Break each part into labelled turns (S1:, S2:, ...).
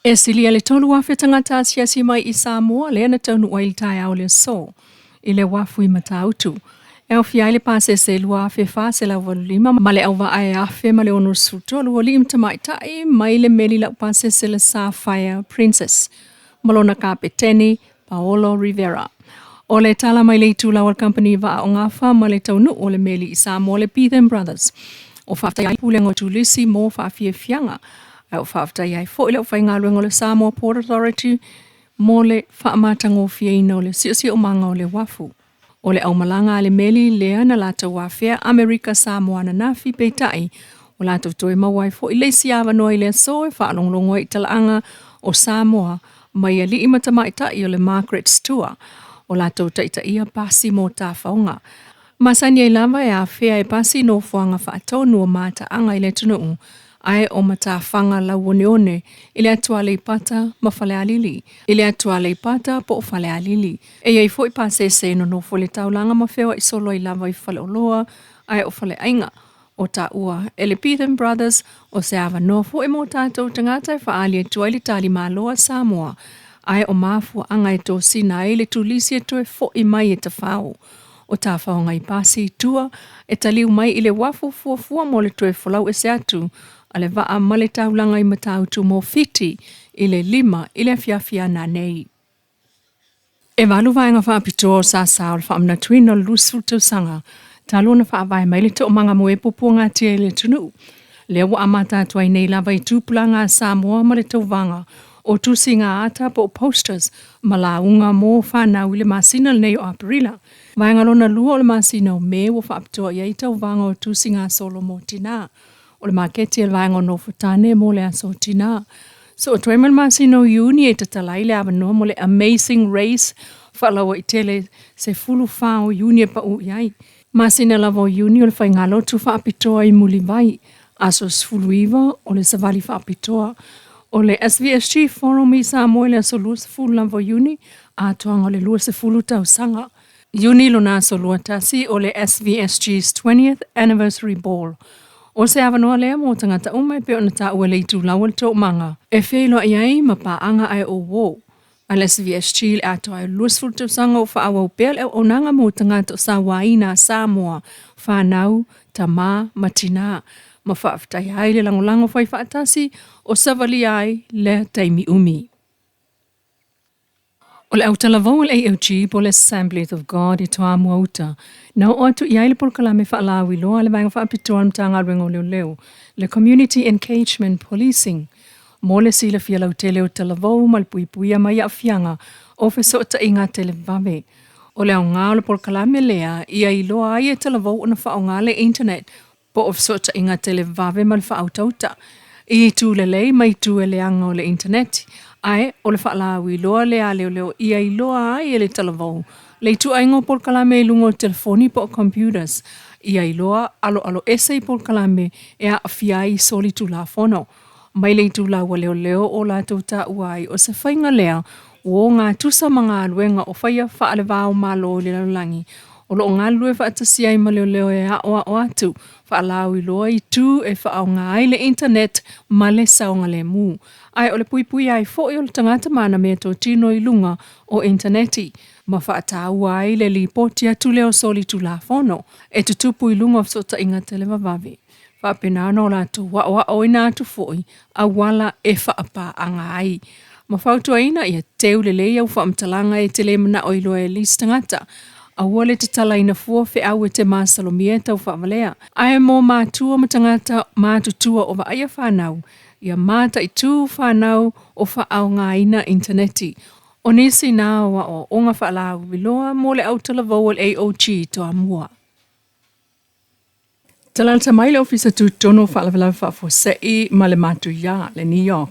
S1: E silia le 3,000 tagata asiasi mai i Samoa lea na taunuu ai i le taeao o le aso i le uafu i Matautu. E aofia ai le pasese 2,485 ma le auvaa e 1,063 o alii ma tamaitai mai le meli laupasese le Sapphire Princess ma lona kapeteni Paolo Rivera. O le tala mai le itulau a le kamupani vaa o Gafa ma le taunuu o le meli i Samoa le Beetham Brothers. O faafetai ai Pulega o Turisi mo faafiafiaga, ae o faafetai ai foi le aufaigaluega o le Samoa Port Authority mo le faamatagofieina o le siosiomaga o le uafu. O le aumalaga a le meli lea na latou afea Amerika Samoa ananafi, peitai ua latou toe maua ai foi le isi avanoa i le aso e faalogologo ai i talaaga o Samoa mai alii ma tamaitai o le Margaret's Tour o latou taitaia pasi mo tafaoga. Masani ai lava e afea e pasi nofoaga faatonu o mataaga i le atunuu ae o matafaga lauoneone i le atu Aleipata ma Falealili, i le atu Aleipata po o Falealili. E i ai foi pasese e nonofo i le taulaga ma feoai solo ai lava i faleoloa ae o faleaiga. O taua e le Beetham Brothers o se avanoa foi mo tatou tagata e faaali atu ai le talimalo a Samoa ae o mafuaaga e tosina ai le turisi e toe foi mai e tafao. O tafaoga i pasi i tua e taliu mai i le uafu fuafua mo le toe folau ese atu a le vaa ma le taulaga i Matautu mo Fiti i le 5 i le afiafi a nanei. E valu vaega faapitoa o sasa o le faamanatuina o le 20 tausaga talu ona faavae mai le toomaga mo e puapuagatia i le atunuu. Lea ua amata atu ai nei lava i tupulaga a Samoa ma le tauvaga o tusiga ata po o posters ma lauga mo fanau i le masina lenei o Aperila. Vaega lona lua o le masina o Me ua faapitoa i ai tauvaga o tusiga solo mo tinā. O le maketi e le vaega o Nofotane mo le aso tinā. So o toe ma le masina o Iuni e tatala ai le avanoa mo le Amazing Race faalauaitele 14 o Iuni e pau i ai. Masina lava o Iuni o le faigalotu faapitoa i Mulivai, aso 19 o le savali faapitoa. O le SVSG Forum i Samoa i le aso 20 lava o Iuni, atoaga o le 20 tausaga. Iuni lona aso 21 o le SVSG's 20th Anniversary Ball. O se avanoa lea mo tagata uma e pei ona taua i le itulau o le toomaga e feiloai ai ma paaga ae o uō a le SVSG i le atoa ai o le 20 tausaga o faaauau pea le auaunaga mo tagata o sauaina a Samoa, fanau, tamā ma tinā, ma faafetaia ai le lagolago fai faatasi o savalia ai lea taimi umi. O le autalavou o le AOG po o le Assemblies of God i Toamua Uta, na oo atu i ai le polokalame faalauiloa a le Vaega Faapitoa a le Matagaluega o Leoleo, le Community Engagement Policing, mo le silafia lautele o talavou ma le puipuia mai aafiaga o fesootaiga televave. O le aoga o le polokalame lea ia iloa ai e talavou ona faaaoga le internet po o fesootaiga televave ma le faautauta i itu lelei ma itu e leaga o le internet, ae o le faalauiloa lea a leoleo ia iloa ai e le talavou le ituaiga o polokalame i luga o telefoni po o computers, ia iloa aloaloese i polokalame e aafia ai i solitulafono. Mai le itulau a leoleo o latou taua ai o se faiga lea ua ogatusa ma galuega o faia faalevao malo i le lalolagi o lo o galulue faatasi ai ma leoleo e aoao atu faalauiloa itu e faaaoga ai le internet ma le saogalemu, ae o le puipuia ai foi o le tagata ma ana meatotino i luga o intaneti, ma faataua ai le lipoti atu lea o solitulafono e tutupu i luga o fesootaiga televavave. Faapena ona o latou aoaoina atu foi auala e faapaaga ai. Ma fautuaina ia teu lelei au faamatalaga e te le manao e iloa e le isi tagata. Aua le tatalaina fua feau e te masalomia e tau faavalea. Ae mo matua ma tagata matutua o vaaia fanau, ia mataitu fanau o faaaogaina initaneti. O nisi na o aoaoga faalauiloa mo le autalavou o le AOG Toamua. Talalata mai le Ofisa Tutotonu o Faalavelave Faafuasei ma le Matuia, le New York,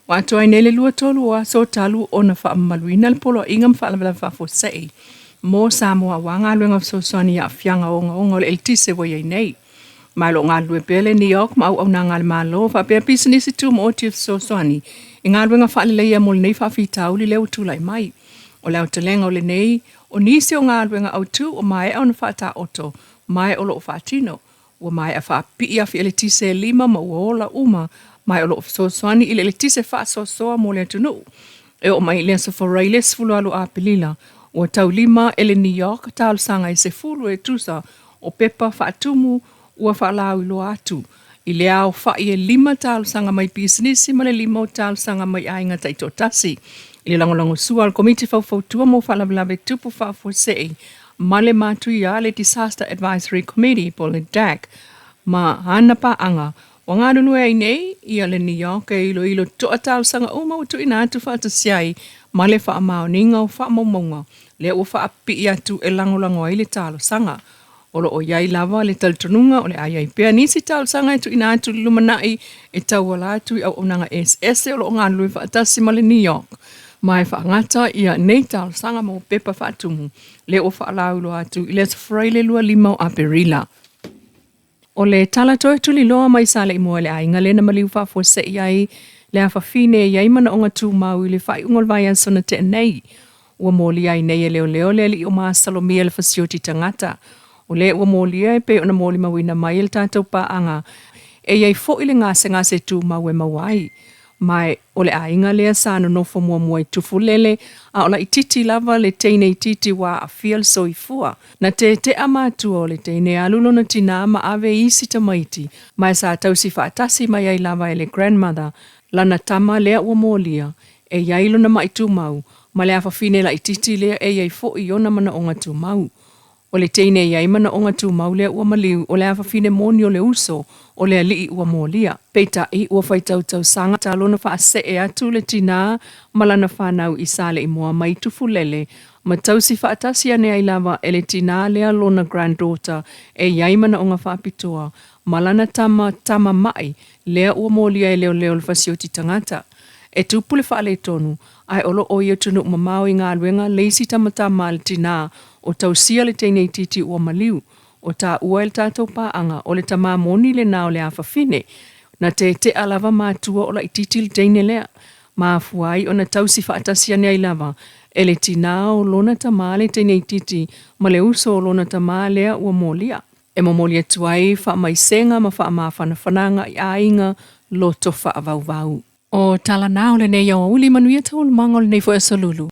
S1: ua atoa ai nei le 23 o aso talu ona faamamaluina le Poloaiga ma Faalavelave Faafuasei mo Samoa aua galuega fesoasoani i aafiaga ogaoga o le eletise ua i ai nei. Ma o lo o galulue pea le New York ma auaunaga a le Malo faapea pisinisi tumaoti e fesoasoani i galuega faaleleia mo lenei faafitauli lea ua tulai mai. O le aotelega o lenei o nisi o galuega autu ua maea ona faataoto ma e o lo o faatino. Ua maea faapipii afi eletise e lima ma ua ola uma Ma o loo fesoasoani i le eletise faasoasoa mo le atunuu. E oo mai i le Aso Faraile 18 o Aperila, ua taulima e le NEOC talosaga e 10 e tusa o pepa faatumu ua faalauiloa atu i le aofa'i e lima talosaga mai pisinisi ma le lima o talosaga mai aiga taitoatasi. I le lagolagosua a le Komiti Faufautua mo Faalavelave Tupu Faafuasei ma le matuia le Disaster Advisory Committee po o le DAC ma ana paaga, ua galulue ai nei ia le NEOC e iloilo totoa talosaga uma ua tuuina atu faatasi ai ma le faamaoniga o faamaumauga lea ua faapipii atu e lagolago ai le talosaga. O lo o i ai lava le talitonuga o le a i ai pea nisi talosaga e tuuina atu i le lumanai e tauala atu i auaunaga eseese o lo o galulue faatasi ma le NEOC ma e faagata ia nei talosaga mo pepa faatumu lea ua faalauiloa atu i le Aso Faraile 25 o Aperila. O le tala toe tuliloa mai Saleimoa i le aiga lea na maliu faafuasei ai le afafine e i ai manaoga tumau i le faaiuga o le vaiaso na tea nei. Ua molia ai nei e leoleo le alii o masalomia le fasioti tagata. O lea ua molia e pei ona molimauina mai e le tatou paaga e i ai foi le gasegase tumau e maua ai. Ma o le aiga lea sa nonofo muamua i Tufulele, a o laitiiti lava le teine itiiti ua aafia le soifua. Na tetea matua o le teine alu lona tinā ma ave i isi tamaiti, ma sa tausi faatasi mai ai lava e le grandmother lana tama lea ua molia, e i ai lona ma'i tumau, ma le afafine laitiiti lea e i ai foi ona manaoga tumau. O le teine e i ai manaoga tumau lea ua maliu, o le afafine moni o le uso o le alii ua molia. Peitai, ua faitau tausaga talu ona faasee atu le tinā ma lana fanau i Saleimoa mai Tufulele ma tausi faatasi ane ai lava e le tinā lea lona granddaughter e i ai manaoga faapitoa ma lana tama tama ma'i lea ua molia e leoleo le fasioti tagata. E tupu le faaletonu, ae o lo o i atunuu mamao i galuega le isi tamatama a le tinā o tausia le teine itiiti ua maliu. O taua e le tatou paaga, o le tamā moni lenā o le afafine. Na tetea lava matua o laitiiti le teine lea. Mafua ai ona tausi faatasi ane ai lava e le tinā o lona tamā le teine itiiti ma le uso o lona tamā lea ua molia. E momoli atu ai faamaisega ma faamafanafanaga i aiga loto faavauvau. O tala na o lenei aoauli manuia taualumaga o lenei foi aso Lulu.